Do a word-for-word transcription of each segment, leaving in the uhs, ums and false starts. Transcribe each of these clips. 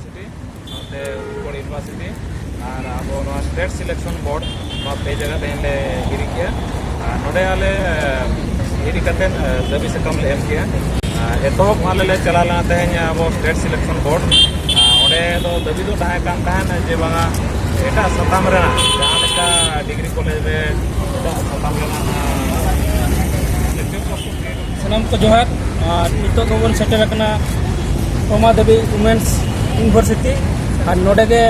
ᱱᱚᱛᱮ ᱩᱛᱠᱚᱲ ᱤᱭᱩᱱᱤᱵᱷᱟᱨᱥᱤᱴᱤ ᱟᱨ ᱟᱵᱚ ᱱᱚᱣᱟ ᱥᱴᱮᱴ ᱥᱤᱞᱮᱠᱥᱚᱱ ᱵᱳᱨᱰ, ᱱᱚᱣᱟ ᱯᱮ ᱡᱟᱭᱜᱟ ᱛᱮᱦᱮᱧ ᱞᱮ ᱦᱤᱨᱤ ᱠᱮᱜᱼᱟ᱾ ᱟᱨ ᱱᱚᱰᱮ ᱟᱞᱮ ᱦᱮᱡ ᱠᱟᱛᱮ ᱫᱟᱹᱵᱤ ᱥᱟᱠᱟᱢ ᱞᱮ ᱮᱢ ᱠᱮᱜᱼᱟ᱾ ᱟᱨ ᱮᱛᱚᱦᱚᱵ ᱟᱞᱮ ᱞᱮ ᱪᱟᱞᱟᱣ ᱞᱮᱱᱟ ᱛᱮᱦᱮᱧ ᱟᱵᱚ ᱥᱴᱮᱴ ᱥᱤᱞᱮᱠᱥᱚᱱ ᱵᱳᱨᱰ᱾ ᱟᱨ ᱚᱸᱰᱮ ᱫᱚ ᱫᱟᱹᱵᱤ ᱫᱚ ᱛᱟᱦᱮᱸ ᱠᱟᱱ ᱛᱟᱦᱮᱸᱫ ᱡᱮ ᱵᱟᱝᱟ, ᱮᱴᱟᱜ ᱥᱟᱛᱟᱢ ᱨᱮᱱᱟᱜ ᱡᱟᱦᱟᱸ ᱞᱮᱠᱟ ᱰᱤᱜᱽᱨᱤ ᱠᱚᱞᱮᱡᱽ ᱨᱮ ᱮᱴᱟᱜ ᱥᱟᱛᱟᱢ ᱨᱮᱱᱟᱜ ᱥᱟᱱᱟᱢ ᱠᱚ ᱡᱚᱦᱟᱨ᱾ ᱟᱨ ᱱᱤᱛᱚᱜ ᱫᱚᱵᱚᱱ ᱥᱮᱴᱮᱨ ᱟᱠᱟᱱᱟ ᱨᱚᱢᱟ ᱫᱮᱵᱤ ᱣᱩᱢᱮᱱᱥ ᱤᱭᱩᱱᱤᱵᱷᱟᱨᱥᱤᱴᱤ᱾ ᱟᱨ ᱱᱚᱰᱮ ᱜᱮ,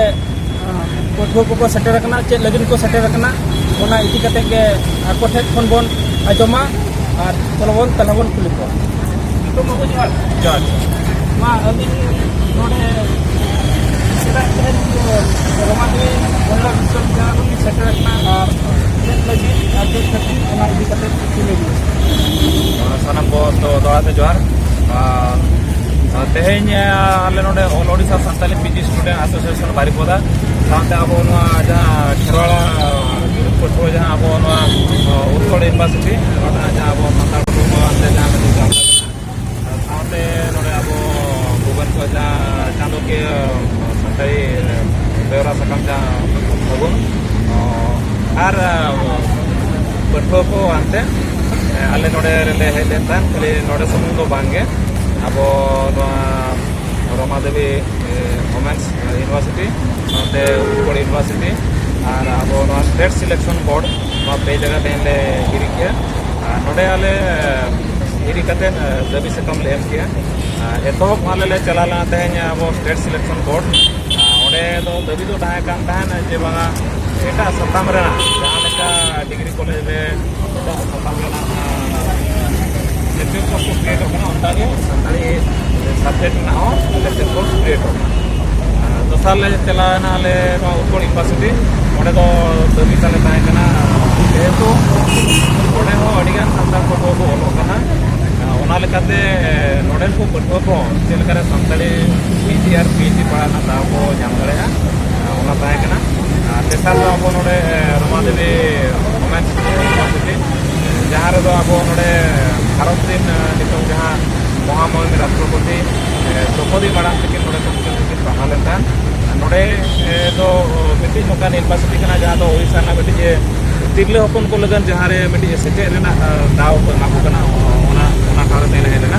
ᱟᱸ, ᱯᱟᱹᱴᱷᱩᱣᱟᱹ ᱠᱚᱠᱚ ᱥᱮᱴᱮᱨ ᱟᱠᱟᱱᱟ, ᱪᱮᱫ ᱞᱟᱹᱜᱤᱫ ᱠᱚ ᱥᱮᱴᱮᱨ ᱟᱠᱟᱱᱟ, ᱚᱱᱟ ᱤᱫᱤ ᱠᱟᱛᱮ ᱜᱮ ᱟᱠᱚ ᱴᱷᱮᱱ ᱠᱷᱚᱱ ᱵᱚᱱ ᱟᱸᱡᱚᱢᱟ᱾ ᱟᱨ ᱪᱚᱞᱚ ᱵᱚᱱ, ᱛᱟᱦᱞᱮ ᱵᱚᱱ ᱠᱩᱞᱤ ᱠᱚᱣᱟ᱾ ᱱᱤᱛᱚᱜ ᱢᱟ ᱡᱚᱦᱟᱨ᱾ ᱡᱚᱦᱟᱨ᱾ ᱢᱟ ᱟᱹᱵᱤᱱ ᱱᱚᱰᱮ ᱪᱮᱫᱟᱜ ᱛᱮᱦᱮᱧ ᱨᱚᱢᱟ ᱫᱮᱵᱤ ᱢᱚᱦᱤᱞᱟ ᱵᱤᱥᱥᱚᱵᱤᱫᱽᱫᱟᱞᱚᱭ ᱨᱮᱵᱤᱱ ᱥᱮᱴᱮᱨ ᱟᱠᱟᱱᱟ ᱟᱨ ᱪᱮᱫ ᱞᱟᱹᱜᱤᱫ ᱟᱨ ᱪᱮᱫ ᱠᱷᱟᱹᱛᱤᱨ, ᱚᱱᱟ ᱤᱫᱤ ᱠᱟᱛᱮ ᱠᱤᱪᱷᱩ ᱞᱟᱹᱭ ᱵᱤᱱ᱾ ᱥᱟᱱᱟᱢ ᱠᱚ ᱫᱚ ᱫᱚᱦᱲᱟ ᱛᱮ ᱡᱚᱦᱟᱨ᱾ ᱟᱨ, ᱟᱨ ᱛᱮᱦᱮᱧ, ᱟᱨ ᱟᱞᱮ ᱱᱚᱰᱮ all Odisha Santali P G student association ᱵᱟᱨᱤᱯᱚᱫᱟ ᱥᱟᱶᱛᱮ ᱟᱵᱚ ᱱᱚᱣᱟ ᱡᱟᱦᱟᱸ ᱠᱷᱮᱨᱣᱟᱲᱟ ᱯᱟᱹᱴᱷᱩᱣᱟᱹ ᱡᱟᱦᱟᱸ ᱟᱵᱚ ᱱᱚᱣᱟ, ᱟᱸ, ᱩᱛᱠᱚᱲ ᱤᱭᱩᱱᱤᱵᱷᱟᱨᱥᱤᱴᱤ ᱱᱚᱰᱮᱱᱟᱜ ᱡᱟᱦᱟᱸ ᱟᱵᱚ ᱥᱟᱱᱛᱟᱲ ᱯᱟᱹᱴᱷᱩᱣᱟᱹ ᱠᱚ ᱟᱛᱮ ᱡᱟᱦᱟᱸ ᱢᱤᱫᱴᱤᱡ ᱜᱟᱶᱛᱟ ᱠᱟᱱᱟ᱾ ᱟᱨ ᱥᱟᱶᱛᱮ ᱱᱚᱰᱮ ᱟᱵᱚ ᱵᱷᱩᱵᱚᱱ ᱠᱚ ᱡᱟᱦᱟᱸ ᱪᱟᱸᱫᱳᱠᱤᱭᱟᱹ ᱥᱟᱱᱛᱟᱲᱤ ᱵᱮᱣᱨᱟ ᱥᱟᱠᱟᱢ ᱡᱟᱦᱟᱸ ᱯᱷᱟᱹᱜᱩᱱ, ᱚ, ᱟᱨ, ᱟ, ᱯᱟᱹᱴᱷᱩᱣᱟᱹ ᱠᱚ ᱟᱱᱛᱮ, ᱮ, ᱟᱞᱮ ᱱᱚᱰᱮ ᱨᱮᱞᱮ ᱦᱮᱡ ᱞᱮᱱ ᱛᱟᱦᱮᱸᱫ, ᱠᱷᱟᱹᱞᱤ ᱱᱚᱰᱮ ᱥᱩᱢᱩᱝ ᱫᱚ ᱵᱟᱝ ᱜᱮ, ᱟᱵᱚ ᱱᱚᱣᱟ ᱨᱚᱢᱟ ᱫᱮᱵᱤ, ᱮ, ᱣᱩᱢᱮᱱᱥ ᱤᱭᱩᱱᱤᱵᱷᱟᱨᱥᱤᱴᱤ, ᱱᱚᱛᱮ ᱩᱛᱠᱚᱲ ᱤᱭᱩᱱᱤᱵᱷᱟᱨᱥᱤᱴᱤ ᱟᱨ ᱟᱵᱚ ᱱᱚᱣᱟ ᱥᱴᱮᱴ ᱥᱤᱞᱮᱠᱥᱚᱱ ᱵᱳᱨᱰ, ᱱᱚᱣᱟ ᱯᱮ ᱡᱟᱭᱜᱟ ᱛᱮᱦᱮᱧ ᱞᱮ ᱦᱤᱨᱤ ᱠᱮᱜᱼᱟ᱾ ᱟᱨ ᱱᱚᱰᱮ ᱟᱞᱮ, ᱮ, ᱦᱤᱨᱤ ᱠᱟᱛᱮ, ᱮ, ᱫᱟᱹᱵᱤ ᱥᱟᱠᱟᱢ ᱞᱮ ᱮᱢ ᱠᱮᱜᱼᱟ᱾ ᱟᱨ ᱮᱛᱚᱦᱚᱵ ᱟᱞᱮ ᱞᱮ ᱪᱟᱞᱟᱣ ᱞᱮᱱᱟ ᱛᱮᱦᱮᱧ ᱟᱵᱚ ᱥᱴᱮᱴ ᱥᱤᱞᱮᱠᱥᱚᱱ ᱵᱳᱨᱰ᱾ ᱟᱨ ᱚᱸᱰᱮ ᱫᱚ ᱫᱟᱹᱵᱤ ᱫᱚ ᱛᱟᱦᱮᱸ ᱠᱟᱱ ᱛᱟᱦᱮᱸᱫ ᱡᱮ ᱵᱟᱝᱟ, ᱮᱴᱟᱜ ᱥᱟᱛᱟᱢ ᱨᱮᱱᱟᱜ ᱡᱟᱦᱟᱸ ᱞᱮᱠᱟ ᱰᱤᱜᱽᱨᱤ ᱠᱚᱞᱮᱡᱽ ᱨᱮ ᱮᱴᱟᱜ ᱥᱟᱛᱟᱢ ᱨᱮᱱᱟᱜ, ᱟᱸ, ᱥᱮᱪᱮᱫ ᱠᱚ ᱠᱨᱤᱭᱮᱴᱚᱜ ᱠᱟᱱᱟ, ᱚᱱᱠᱟᱜᱮ ᱥᱟᱱᱛᱟᱲᱤ ᱥᱟᱵᱡᱮᱠᱴ ᱨᱮᱱᱟᱜ ᱦᱚᱸ ᱥᱮᱪᱮᱫ ᱠᱚ ᱠᱨᱤᱭᱮᱴᱚᱜ ᱠᱟᱱᱟ᱾ ᱟᱸ, ᱫᱚᱥᱟᱨ ᱞᱮ ᱪᱟᱞᱟᱣᱮᱱᱟ ᱟᱞᱮ ᱱᱚᱣᱟ ᱩᱛᱠᱚᱲ ᱤᱭᱩᱱᱤᱵᱷᱟᱨᱥᱤᱴᱤ᱾ ᱚᱸᱰᱮ ᱫᱚ ᱫᱟᱹᱵᱤ ᱛᱟᱞᱮ ᱛᱟᱦᱮᱸ ᱠᱟᱱᱟ, ᱡᱮᱦᱮᱛᱩ ᱚᱸᱰᱮ ᱦᱚᱸ ᱟᱹᱰᱤᱜᱟᱱ ᱥᱟᱱᱛᱟᱲ ᱯᱟᱹᱴᱷᱩᱣᱟᱹ ᱠᱚ ᱚᱞᱚᱜ ᱠᱟᱱᱟ, ᱟᱸ, ᱚᱱᱟ ᱞᱮᱠᱟᱛᱮ ᱱᱚᱰᱮᱱ ᱠᱚ ᱯᱟᱹᱴᱷᱩᱣᱟᱹ ᱠᱚ ᱪᱮᱫ ᱞᱮᱠᱟᱨᱮ ᱥᱟᱱᱛᱟᱲᱤ ᱯᱤᱡᱤ ᱟᱨ ᱯᱤᱮᱭᱤᱪᱰᱤ ᱯᱟᱲᱦᱟᱜ ᱨᱮᱱᱟᱜ ᱫᱟᱣ ᱠᱚ ᱧᱟᱢ ᱫᱟᱲᱮᱭᱟᱜᱼᱟ, ᱟᱸ, ᱚᱱᱟ ᱛᱟᱦᱮᱸ ᱠᱟᱱᱟ᱾ ᱟᱨ ᱛᱮᱥᱟᱨ ᱫᱚ ᱟᱵᱚ ᱱᱚᱰᱮ, ᱮ, ᱨᱚᱢᱟ ᱫᱮᱵᱤ ᱣᱩᱢᱮᱱᱥ ᱤᱭᱩᱱᱤᱵᱷᱟᱨᱥᱤᱴᱤ, ᱡᱟᱦᱟᱸ ᱨᱮᱫᱚ ᱟᱵᱚ ᱱᱚᱰᱮ ᱵᱷᱟᱨᱚᱛ ᱨᱮᱱ, ᱮ, ᱱᱤᱛᱚᱝ ᱡᱟᱦᱟᱸ ᱢᱚᱦᱟᱢᱚᱦᱤᱢ ᱨᱟᱥᱴᱨᱚᱯᱚᱛᱤ, ᱮ, ᱫᱨᱚᱯᱚᱫᱤ ᱢᱟᱲᱟᱝ ᱛᱟᱹᱠᱤᱱ ᱱᱚᱰᱮ ᱠᱷᱚᱱ ᱠᱤᱱ ᱯᱟᱲᱦᱟᱣ ᱞᱮᱱᱠᱷᱟᱱ ᱱᱚᱰᱮ ᱫᱚ ᱢᱤᱫᱴᱤᱡ ᱱᱚᱝᱠᱟᱱ ᱤᱭᱩᱱᱤᱵᱷᱟᱨᱥᱤᱴᱤ ᱠᱟᱱᱟ, ᱡᱟᱦᱟᱸ ᱫᱚ ᱳᱰᱤᱥᱟ ᱨᱮᱱᱟᱜ ᱢᱤᱫᱴᱤᱡ ᱛᱤᱨᱞᱟᱹ ᱦᱚᱯᱚᱱ ᱠᱚ ᱞᱟᱹᱜᱤᱫ ᱡᱟᱦᱟᱸ ᱨᱮ ᱢᱤᱫᱴᱤᱡ ᱥᱮᱪᱮᱫ ᱨᱮᱱᱟᱜ ᱫᱟᱣ ᱠᱚ ᱮᱢᱟ ᱠᱚ ᱠᱟᱱᱟ᱾ ᱚᱱᱟ ᱚᱱᱟ ᱠᱟᱨᱚᱱ ᱛᱮ ᱦᱮᱡ ᱞᱮᱱᱟ᱾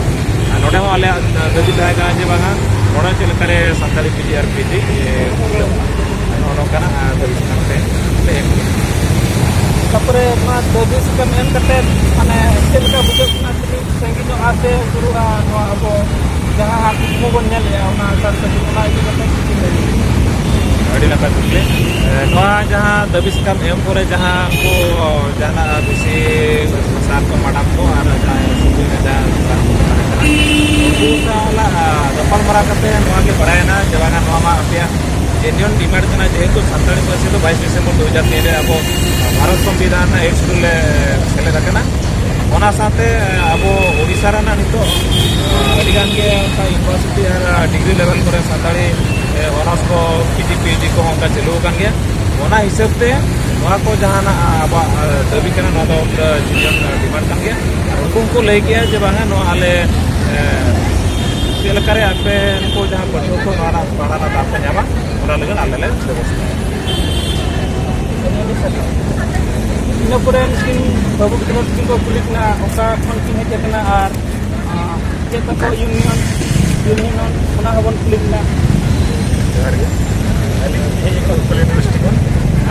ᱟᱨ ᱱᱚᱰᱮ ᱦᱚᱸ ᱟᱞᱮᱭᱟᱜ ᱫᱟᱹᱵᱤ ᱛᱟᱦᱮᱸ ᱠᱟᱱᱟ ᱡᱮ ᱵᱟᱝᱟ, ᱱᱚᱰᱮ ᱪᱮᱫ ᱞᱮᱠᱟᱨᱮ Santali P G R P G ᱱᱚᱜᱼᱚ ᱱᱚᱝᱠᱟᱱᱟᱜ ᱫᱟᱹᱵᱤ ᱥᱟᱠᱟᱢ ᱛᱮ ᱞᱮ ᱮᱢ ᱠᱮᱫᱟ᱾ ᱛᱟᱯᱚᱨᱮ ᱱᱚᱣᱟ ᱫᱟᱹᱵᱤ ᱥᱟᱠᱟᱢ ᱮᱢ ᱠᱟᱛᱮ ᱢᱟᱱᱮ ᱪᱮᱫ ᱞᱮᱠᱟ ᱵᱩᱡᱷᱟᱹᱜ ᱠᱟᱱᱟ? ᱛᱤᱱᱟᱹᱜ ᱥᱟᱺᱜᱤᱧᱚᱜᱼᱟ ᱥᱮ ᱥᱩᱨᱩᱜᱼᱟ ᱱᱚᱣᱟ ᱟᱵᱚ ᱡᱟᱦᱟᱸ ᱠᱩᱠᱢᱩ ᱵᱚᱱ ᱧᱮᱞᱮᱫᱼᱟ, ᱚᱱᱟ ᱥᱟᱨ ᱥᱟᱹᱜᱩᱱ, ᱚᱱᱟ ᱤᱫᱤ ᱠᱟᱛᱮ ᱠᱤᱪᱷᱩ ᱞᱟᱹᱭ ᱵᱤᱱ᱾ ᱟᱹᱰᱤ ᱱᱟᱯᱟᱭ ᱠᱩᱠᱞᱤ᱾ ᱮ, ᱱᱚᱣᱟ ᱡᱟᱦᱟᱸ ᱫᱟᱹᱵᱤ ᱥᱟᱠᱟᱢ ᱮᱢ ᱯᱚᱨᱮ ᱡᱟᱦᱟᱸ ᱠᱚ ᱡᱟᱦᱟᱱᱟᱜ ᱵᱤᱥᱤ ᱥᱟᱨ ᱠᱚ ᱢᱟᱰᱟᱢ ᱠᱚ ᱟᱨ ᱡᱟᱦᱟᱸᱭ ᱥᱩᱯᱨᱤᱢ ᱡᱟᱦᱟᱸ ᱥᱟᱨ ᱠᱚ ᱛᱟᱦᱮᱸ ᱠᱟᱱᱟ, ᱩᱱᱠᱩ ᱥᱟᱞᱟᱜ, ᱟ, ᱜᱟᱯᱟᱞᱢᱟᱨᱟᱣ ᱠᱟᱛᱮ ᱱᱚᱣᱟ ᱜᱮ ᱵᱟᱲᱟᱭᱮᱱᱟ ᱡᱮ ᱵᱟᱝᱟ, ᱱᱚᱣᱟ ᱢᱟ ᱟᱯᱮᱭᱟᱜ ᱡᱮᱱᱩᱭᱤᱱ ᱰᱤᱢᱟᱱᱰ ᱠᱟᱱᱟ, ᱡᱮᱦᱮᱛᱩ ᱥᱟᱱᱛᱟᱲᱤ ᱯᱟᱹᱨᱥᱤ ᱫᱚ ᱵᱟᱭᱤᱥ ᱰᱤᱥᱮᱢᱵᱚᱨ ᱫᱩ ᱦᱟᱡᱟᱨ ᱛᱤᱱ ᱨᱮ ᱟᱵᱚ ᱵᱷᱟᱨᱚᱛ ᱥᱚᱝᱵᱤᱫᱷᱟᱱ ᱨᱮᱱᱟᱜ ᱮᱭᱤᱴ ᱥᱤᱰᱩᱞ ᱨᱮ ᱥᱮᱞᱮᱫ ᱟᱠᱟᱱᱟ᱾ ᱚᱱᱟ ᱥᱟᱶᱛᱮ ᱟᱵᱚ ᱳᱰᱤᱥᱟ ᱨᱮᱱᱟᱜ ᱱᱤᱛᱚᱜ ᱟᱹᱰᱤ ᱜᱟᱱ ᱜᱮ ᱚᱱᱠᱟ ᱤᱭᱩᱱᱤᱵᱷᱟᱨᱥᱤᱴᱤ ᱟᱨ ᱰᱤᱜᱽᱨᱤ ᱞᱮᱵᱮᱞ ᱠᱚᱨᱮ ᱥᱟᱱᱛᱟᱲᱤ ᱚᱱᱟᱨᱥ ᱠᱚ, ᱯᱤ ᱡᱤ ᱯᱤ ᱮᱭᱤᱪ ᱰᱤ ᱠᱚᱦᱚᱸ ᱚᱱᱠᱟ ᱪᱟᱹᱞᱩ ᱟᱠᱟᱱ ᱜᱮᱭᱟ᱾ ᱚᱱᱟ ᱦᱤᱥᱟᱹᱵ ᱛᱮ ᱱᱚᱣᱟ ᱠᱚ ᱡᱟᱦᱟᱱᱟᱜ ᱟᱵᱚᱣᱟᱜ ᱫᱟᱹᱵᱤ ᱠᱟᱱᱟ, ᱱᱚᱣᱟ ᱫᱚ ᱯᱩᱨᱟᱹ ᱡᱮᱱᱩᱭᱤᱱ ᱰᱤᱢᱟᱱᱰ ᱠᱟᱱ ᱜᱮᱭᱟ᱾ ᱟᱨ ᱩᱱᱠᱩ ᱦᱚᱸᱠᱚ ᱞᱟᱹᱭ ᱠᱮᱜᱼᱟ ᱡᱮ ᱵᱟᱝᱟ, ᱱᱚᱣᱟ ᱟᱞᱮ ᱪᱮᱫ ᱞᱮᱠᱟᱨᱮ ᱟᱯᱮ ᱩᱱᱠᱩ ᱡᱟᱦᱟᱸ ᱯᱟᱹᱴᱷᱩᱣᱟᱹ ᱠᱚ ᱱᱚᱣᱟ ᱨᱮᱱᱟᱜ ᱯᱟᱲᱦᱟᱣ ᱨᱮᱱᱟᱜ ᱫᱟᱣ ᱠᱚ ᱧᱟᱢᱟ, ᱚᱱᱟ ᱞᱟᱹᱜᱤᱫ ᱟᱞᱮ ᱞᱮ ᱵᱮᱵᱚᱥᱛᱷᱟᱭᱟ᱾ ᱤᱱᱟᱹ ᱯᱚᱨᱮ ᱱᱩᱠᱤᱱ ᱵᱟᱹᱵᱩ ᱜᱤᱫᱽᱨᱟᱹ ᱛᱟᱹᱠᱤᱱ ᱠᱚ ᱠᱩᱞᱤ ᱠᱤᱱᱟ ᱚᱠᱟ ᱠᱷᱚᱱ ᱠᱤᱱ ᱦᱮᱡ ᱟᱠᱟᱱᱟ ᱟᱨ, ᱟᱸ, ᱪᱮᱫ ᱛᱟᱠᱚ ᱤᱭᱩᱱᱤᱭᱚᱱ, ᱤᱭᱩᱱᱤᱭᱚᱱ, ᱚᱱᱟ ᱦᱚᱸᱵᱚᱱ ᱠᱩᱞᱤ ᱠᱤᱱᱟ᱾ ᱡᱚᱦᱟᱨ ᱜᱮ, ᱟᱹᱞᱤᱧ ᱦᱮᱡ ᱟᱠᱟᱱᱟ ᱩᱛᱠᱚᱞ ᱤᱭᱩᱱᱤᱵᱷᱟᱨᱥᱤᱴᱤ ᱠᱷᱚᱱ᱾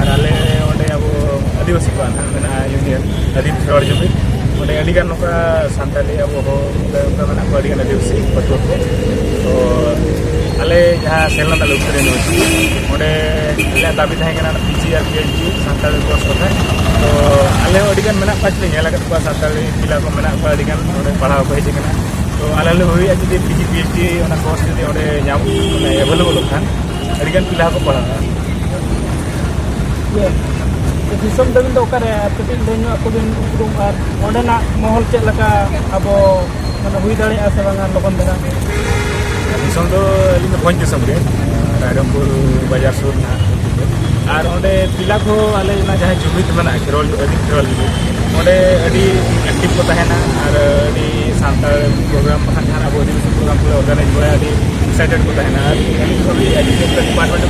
ᱟᱨ ᱟᱞᱮ ᱚᱸᱰᱮ ᱟᱵᱚ ᱟᱹᱫᱤᱵᱟᱹᱥᱤ ᱠᱚᱣᱟᱜ ᱱᱟᱦᱟᱜ ᱢᱮᱱᱟᱜᱼᱟ ᱤᱭᱩᱱᱤᱭᱚᱱ ᱟᱹᱫᱤᱢ ᱠᱷᱮᱨᱣᱟᱲ ᱡᱩᱢᱤ᱾ ᱚᱸᱰᱮ ᱟᱹᱰᱤᱜᱟᱱ ᱱᱚᱝᱠᱟ ᱥᱟᱱᱛᱟᱲᱤ ᱟᱵᱚ ᱦᱚᱲ ᱚᱸᱰᱮ ᱚᱱᱠᱟ ᱢᱮᱱᱟᱜ ᱠᱚᱣᱟ ᱟᱹᱰᱤᱜᱟᱱ ᱟᱹᱫᱤᱵᱟᱹᱥᱤ ᱯᱟᱹᱴᱷᱩᱣᱟᱹ ᱠᱚ᱾ ᱛᱚ ᱟᱞᱮ ᱡᱟᱦᱟᱸ ᱥᱮᱱ ᱞᱮᱱᱟ ᱞᱮ ᱩᱛᱛᱚᱨ ᱤᱭᱩᱱᱤᱵᱷᱟᱨᱥᱤᱴᱤ, ᱚᱸᱰᱮ ᱟᱞᱮᱭᱟᱜ ᱫᱟᱹᱵᱤ ᱛᱟᱦᱮᱸ ᱠᱟᱱᱟ P G R P H D Santali course ᱠᱟᱛᱷᱟ᱾ ᱛᱚ ᱟᱞᱮ ᱦᱚᱸ ᱟᱹᱰᱤᱜᱟᱱ ᱢᱮᱱᱟᱜ ᱠᱚᱣᱟ, ᱞᱮ ᱧᱮᱞ ᱟᱠᱟᱫ ᱠᱚᱣᱟ ᱥᱟᱱᱛᱟᱲᱤ ᱯᱤᱞᱟ ᱠᱚ ᱢᱮᱱᱟᱜ ᱠᱚᱣᱟ ᱟᱹᱰᱤᱜᱟᱱ ᱚᱸᱰᱮ ᱯᱟᱲᱦᱟᱣ ᱠᱚ ᱦᱮᱡ ᱟᱠᱟᱱᱟ᱾ ᱛᱚ ᱟᱞᱮ ᱞᱮ ᱦᱩᱭᱩᱜᱼᱟ ᱡᱩᱫᱤ ᱯᱤ ᱡᱤ ᱯᱤ ᱮᱭᱤᱪ ᱰᱤ ᱚᱱᱟ ᱠᱳᱨᱥ ᱡᱩᱫᱤ ᱚᱸᱰᱮ ᱧᱟᱢ, ᱢᱟᱱᱮ ᱮᱵᱮᱞᱮᱵᱚᱞᱚᱜ ᱠᱷᱟᱱ ᱟᱹᱰᱤᱜᱟᱱ ᱯᱤᱞᱟ ᱦᱚᱸᱠᱚ ᱯᱟᱲᱦᱟᱜᱼᱟ᱾ ᱤᱭᱟᱹ, ᱫᱤᱥᱚᱢ ᱛᱟᱹᱵᱤᱱ ᱫᱚ ᱚᱠᱟᱨᱮ? ᱟᱨ ᱠᱟᱹᱴᱤᱡ ᱞᱟᱹᱭ ᱧᱚᱜ ᱟᱠᱚ ᱵᱤᱱ ᱩᱯᱨᱩᱢ ᱟᱨ ᱚᱸᱰᱮᱱᱟᱜ ᱢᱚᱦᱚᱞ ᱪᱮᱫ ᱞᱮᱠᱟ ᱟᱵᱚ ᱢᱟᱱᱮ ᱦᱩᱭ ᱫᱟᱲᱮᱭᱟᱜᱼᱟ ᱥᱮ ᱵᱟᱝᱟ ᱞᱚᱜᱚᱱ ᱫᱷᱟᱨᱟ? ᱫᱤᱥᱚᱢ ᱫᱚ ᱟᱹᱞᱤᱧ ᱫᱚ ᱵᱷᱚᱸᱡᱽ ᱫᱤᱥᱚᱢ ᱜᱮ, ᱨᱟᱭᱨᱚᱝᱯᱩᱨ ᱵᱟᱡᱟᱨ ᱥᱩᱨ ᱱᱟᱦᱟᱜ᱾ ᱟᱨ ᱚᱸᱰᱮ ᱯᱤᱞᱟ ᱠᱚ, ᱟᱞᱮ ᱚᱱᱟ ᱡᱟᱦᱟᱸ ᱡᱩᱢᱤᱫ ᱢᱮᱱᱟᱜᱼᱟ, ᱠᱷᱮᱨᱣᱟᱞ, ᱟᱹᱫᱤᱢ ᱠᱷᱮᱨᱣᱟᱞ ᱡᱩᱢᱤᱫ, ᱚᱸᱰᱮ ᱟᱹᱰᱤ ᱮᱠᱴᱤᱵᱷ ᱠᱚ ᱛᱟᱦᱮᱱᱟ᱾ ᱟᱨ ᱟᱹᱰᱤ ᱥᱟᱱᱛᱟᱲ ᱯᱨᱳᱜᱨᱟᱢ ᱵᱟᱠᱷᱟᱱ ᱡᱟᱦᱟᱱᱟᱜ ᱟᱵᱚ ᱟᱹᱫᱤᱵᱟᱹᱥᱤ ᱯᱨᱳᱜᱨᱟᱢ ᱠᱚᱞᱮ ᱚᱨᱜᱟᱱᱟᱭᱤᱡᱽ ᱵᱟᱲᱟᱭᱟ, ᱟᱹᱰᱤ ᱮᱠᱥᱟᱭᱴᱮᱰ ᱠᱚ ᱛᱟᱦᱮᱱᱟ᱾ ᱟᱨ ᱱᱤᱛ ᱦᱟᱹᱵᱤᱡ ᱮᱡᱩᱠᱮᱥᱚᱱ ᱰᱤᱯᱟᱨᱴᱢᱮᱱᱴ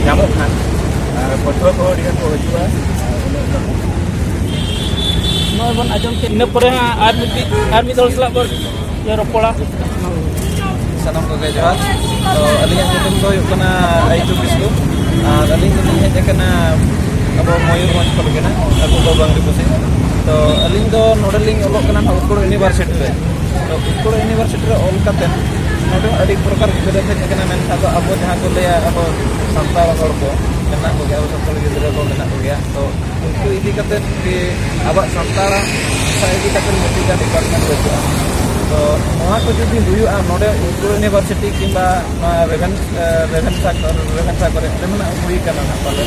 ᱧᱟᱢᱚᱜ ᱠᱷᱟᱱ, ᱟᱨ ᱯᱟᱹᱴᱷᱩᱣᱟᱹ ᱠᱚᱦᱚᱸ ᱟᱹᱰᱤ ᱜᱟᱱ ᱠᱚ ᱦᱤᱡᱩᱜᱼᱟ᱾ ᱱᱚᱜᱼᱚᱭ ᱵᱚᱱ ᱟᱸᱡᱚᱢ ᱠᱮᱫ, ᱤᱱᱟᱹ ᱯᱚᱨᱮ ᱦᱟᱸᱜ ᱟᱨ ᱢᱤᱫ ᱟᱨ ᱢᱤᱫ ᱦᱚᱲ ᱥᱟᱞᱟᱜ ᱵᱚᱱ ᱨᱚᱯᱚᱲᱟ᱾ ᱥᱟᱱᱟᱢ ᱠᱚᱜᱮ ᱡᱚᱦᱟᱨ᱾ ᱛᱚ, ᱟᱹᱞᱤᱧᱟᱜ ᱧᱩᱛᱩᱢ ᱫᱚ ᱦᱩᱭᱩᱜ ᱠᱟᱱᱟ ᱟᱭᱪᱩ ᱠᱤᱥᱠᱩ᱾ ᱟᱨ ᱟᱹᱞᱤᱧ ᱫᱚᱞᱤᱧ ᱦᱮᱡ ᱟᱠᱟᱱᱟ ᱟᱵᱚ ᱢᱚᱭᱩᱨᱵᱷᱚᱸᱡᱽ ᱠᱷᱚᱱ ᱜᱮ ᱱᱟᱜ, ᱟᱹᱛᱩ ᱫᱚ ᱵᱟᱝᱨᱤᱯᱚᱥᱤ᱾ ᱛᱚ, ᱟᱹᱞᱤᱧ ᱫᱚ ᱱᱚᱰᱮ ᱞᱤᱧ ᱚᱞᱚᱜ ᱠᱟᱱᱟ ᱱᱟᱜ ᱩᱛᱠᱚᱲ ᱤᱭᱩᱱᱤᱵᱷᱟᱨᱥᱤᱴᱤ ᱨᱮ᱾ ᱛᱚ, ᱩᱛᱠᱚᱲ ᱤᱭᱩᱱᱤᱵᱷᱟᱨᱥᱤᱴᱤ ᱨᱮ ᱚᱞ ᱠᱟᱛᱮ ᱱᱚᱰᱮ ᱟᱹᱰᱤ ᱯᱨᱚᱠᱟᱨ ᱜᱤᱫᱽᱨᱟᱹ ᱠᱚ ᱦᱮᱡ ᱟᱠᱟᱱᱟ, ᱢᱮᱱᱠᱷᱟᱱ ᱫᱚ ᱟᱵᱚ ᱡᱟᱦᱟᱸ ᱠᱚ ᱞᱟᱹᱭᱟ, ᱟᱵᱚ ᱥᱟᱱᱛᱟᱲ ᱦᱚᱲ ᱠᱚ ᱢᱮᱱᱟᱜ ᱠᱚᱜᱮᱭᱟ, ᱟᱵᱚ ᱥᱟᱱᱛᱟᱲ ᱜᱤᱫᱽᱨᱟᱹ ᱠᱚ ᱢᱮᱱᱟᱜ ᱠᱚᱜᱮᱭᱟ᱾ ᱛᱚ, ᱩᱱᱠᱩ ᱤᱫᱤ ᱠᱟᱛᱮ ᱜᱮ ᱟᱵᱚᱣᱟᱜ ᱥᱟᱱᱛᱟᱲᱟᱜ ᱵᱷᱟᱥᱟ ᱤᱫᱤ ᱠᱟᱛᱮ ᱢᱤᱫᱴᱤᱡ ᱜᱟᱱ ᱰᱤᱯᱟᱨᱴᱢᱮᱱᱴ ᱵᱟᱹᱪᱩᱜᱼᱟ᱾ ᱛᱚ, ᱱᱚᱣᱟ ᱠᱚ ᱡᱩᱫᱤ ᱦᱩᱭᱩᱜᱼᱟ ᱱᱚᱰᱮ ᱩᱛᱠᱚᱲ ᱤᱭᱩᱱᱤᱵᱷᱟᱨᱥᱤᱴᱤ ᱠᱤᱝᱵᱟ ᱱᱚᱣᱟ ᱨᱮᱵᱷᱮᱱ-, ᱮ, ᱨᱮᱵᱷᱮᱱᱥᱟ ᱠᱚ-, ᱨᱮᱵᱷᱮᱱᱥᱟ ᱠᱚᱨᱮ, ᱚᱸᱰᱮ ᱢᱮᱱᱟᱜ ᱦᱩᱭ ᱠᱟᱱᱟ ᱱᱟᱜ ᱯᱟᱞᱮ,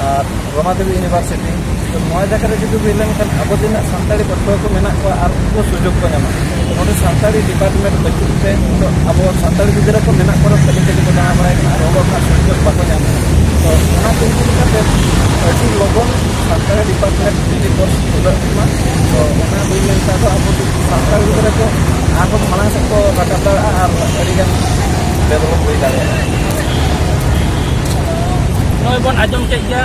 ᱟᱨ ᱨᱚᱢᱟᱫᱮᱵᱤ ᱤᱭᱩᱱᱤᱵᱷᱟᱨᱥᱤᱴᱤ᱾ ᱛᱚ, ᱱᱚᱣᱟ ᱡᱟᱭᱜᱟ ᱨᱮ ᱡᱩᱫᱤ ᱦᱩᱭ ᱞᱮᱱᱠᱷᱟᱱ ᱟᱵᱚ ᱛᱤᱱᱟᱹᱜ ᱥᱟᱱᱛᱟᱲᱤ ᱯᱟᱹᱴᱷᱩᱣᱟᱹ ᱠᱚ ᱢᱮᱱᱟᱜ ᱠᱚᱣᱟ ᱟᱨ ᱩᱱᱠᱩ ᱥᱩᱡᱳᱜᱽ ᱠᱚ ᱧᱟᱢᱟ᱾ ᱛᱚ, ᱱᱚᱰᱮ ᱥᱟᱱᱛᱟᱲᱤ ᱰᱤᱯᱟᱨᱴᱢᱮᱱᱴ ᱵᱟᱹᱪᱩᱜ ᱛᱮ ᱱᱤᱛᱚᱜ ᱟᱵᱚ ᱥᱟᱱᱛᱟᱲᱤ ᱜᱤᱫᱽᱨᱟᱹ ᱠᱚ ᱢᱮᱱᱟᱜ ᱠᱚ ᱨᱮᱦᱚᱸ ᱠᱷᱟᱹᱞᱤ ᱠᱷᱟᱹᱞᱤ ᱠᱚ ᱫᱟᱬᱟ ᱵᱟᱲᱟᱭ ᱠᱟᱱᱟ ᱟᱨ ᱚᱞᱚᱜ ᱨᱮᱱᱟᱜ ᱥᱩᱡᱳᱜᱽ ᱵᱟᱠᱚ ᱧᱟᱢ ᱮᱫᱟ᱾ ᱛᱚ, ᱚᱱᱟ ᱠᱚ ᱤᱫᱤ ᱠᱟᱛᱮ ᱟᱹᱰᱤ ᱞᱚᱜᱚᱱ ᱥᱟᱱᱛᱟᱲᱤ ᱰᱤᱯᱟᱨᱴᱢᱮᱱᱴ ᱡᱩᱫᱤ ᱠᱳᱨᱥ ᱠᱷᱩᱞᱟᱹᱜ ᱢᱟ, ᱛᱚ ᱚᱱᱟ ᱦᱩᱭ ᱞᱮᱱᱠᱷᱟᱱ ᱫᱚ ᱟᱵᱚ ᱥᱟᱱᱛᱟᱲ ᱜᱤᱫᱽᱨᱟᱹ ᱠᱚ ᱟᱨᱦᱚᱸ ᱢᱟᱲᱟᱝ ᱥᱮᱫ ᱠᱚ ᱨᱟᱠᱟᱵ ᱫᱟᱲᱮᱭᱟᱜᱼᱟ ᱟᱨ ᱟᱹᱰᱤᱜᱟᱱ ᱰᱮᱵᱷᱞᱚᱯ ᱦᱩᱭ ᱫᱟᱲᱮᱭᱟᱜᱼᱟ᱾ ᱱᱚᱜᱼᱚᱭ ᱵᱚᱱ ᱟᱸᱡᱚᱢ ᱠᱮᱫ ᱜᱮᱭᱟ,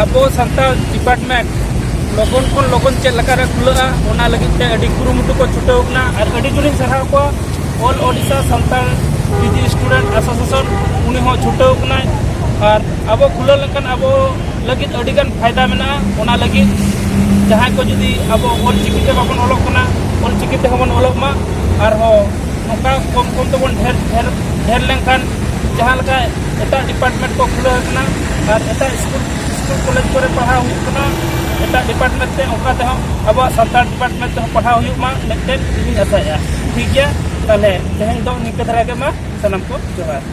ᱟᱵᱚ ᱥᱟᱱᱛᱟᱲ ᱰᱤᱯᱟᱨᱴᱢᱮᱱᱴ ᱞᱚᱜᱚᱱ ᱠᱷᱚᱱ ᱞᱚᱜᱚᱱ ᱪᱮᱫ ᱞᱮᱠᱟᱨᱮ ᱠᱷᱩᱞᱟᱹᱜᱼᱟ, ᱚᱱᱟ ᱞᱟᱹᱜᱤᱫ ᱛᱮ ᱟᱹᱰᱤ ᱠᱩᱨᱩᱢᱩᱴᱩ ᱠᱚ ᱪᱷᱩᱴᱟᱹᱣ ᱠᱟᱱᱟ᱾ ᱟᱨ ᱟᱹᱰᱤ ᱡᱳᱨᱤᱧ ᱥᱟᱨᱦᱟᱣ ᱠᱚᱣᱟ ᱚᱞ ᱳᱰᱤᱥᱟ ᱥᱟᱱᱛᱟᱲ ᱯᱤ ᱡᱤ ᱥᱴᱩᱰᱮᱱᱴ ᱮᱥᱳᱥᱤᱭᱮᱥᱚᱱ, ᱩᱱᱤ ᱦᱚᱸ ᱪᱷᱩᱴᱟᱹᱣ ᱠᱟᱱᱟᱭ᱾ ᱟᱨ ᱟᱵᱚ ᱠᱷᱩᱞᱟᱹᱣ ᱞᱮᱱᱠᱷᱟᱱ ᱟᱵᱚ ᱞᱟᱹᱜᱤᱫ ᱟᱹᱰᱤᱜᱟᱱ ᱯᱷᱟᱭᱫᱟ ᱢᱮᱱᱟᱜᱼᱟ᱾ ᱚᱱᱟ ᱞᱟᱹᱜᱤᱫ ᱡᱟᱦᱟᱸᱭ ᱠᱚ ᱡᱩᱫᱤ ᱟᱵᱚ ᱚᱞ ᱪᱤᱠᱤ ᱛᱮ ᱵᱟᱵᱚᱱ ᱚᱞᱚᱜ ᱠᱟᱱᱟ, ᱚᱞ ᱪᱤᱠᱤ ᱛᱮᱦᱚᱸ ᱵᱚᱱ ᱚᱞᱚᱜ ᱢᱟ᱾ ᱟᱨᱦᱚᱸ ᱱᱚᱝᱠᱟ ᱠᱚᱢ ᱠᱚᱢ ᱛᱮᱵᱚᱱ ᱰᱷᱮᱨ ᱰᱷᱮᱨ ᱰᱷᱮᱨ ᱞᱮᱱᱠᱷᱟᱱ, ᱡᱟᱦᱟᱸ ᱞᱮᱠᱟ ᱮᱴᱟᱜ ᱰᱤᱯᱟᱨᱴᱢᱮᱱᱴ ᱠᱚ ᱠᱷᱩᱞᱟᱹᱣ ᱟᱠᱟᱱᱟ ᱟᱨ ᱮᱴᱟᱜ ᱥᱠᱩᱞ ᱥᱠᱩᱞ ᱠᱚᱞᱮᱡᱽ ᱠᱚᱨᱮ ᱯᱟᱲᱦᱟᱣ ᱦᱩᱭᱩᱜ ᱠᱟᱱᱟ, ᱮᱴᱟᱜ ᱰᱤᱯᱟᱨᱴᱢᱮᱱᱴ ᱛᱮ, ᱚᱱᱠᱟ ᱛᱮᱦᱚᱸ ᱟᱵᱚᱣᱟᱜ ᱥᱟᱱᱛᱟᱲ ᱰᱤᱯᱟᱨᱴᱢᱮᱱᱴ ᱛᱮᱦᱚᱸ ᱯᱟᱲᱦᱟᱣ ᱦᱩᱭᱩᱜ ᱢᱟ ᱢᱤᱫᱴᱮᱱ ᱤᱧ ᱟᱥᱟᱭᱮᱫᱼᱟ᱾ ᱴᱷᱤᱠ ᱜᱮᱭᱟ, ᱛᱟᱦᱚᱞᱮ ᱛᱮᱦᱮᱧ ᱫᱚ ᱱᱤᱝᱠᱟᱹ ᱫᱷᱟᱨᱟ ᱜᱮ, ᱢᱟ ᱥᱟᱱᱟᱢ ᱠᱚ ᱡᱚᱦᱟᱨ᱾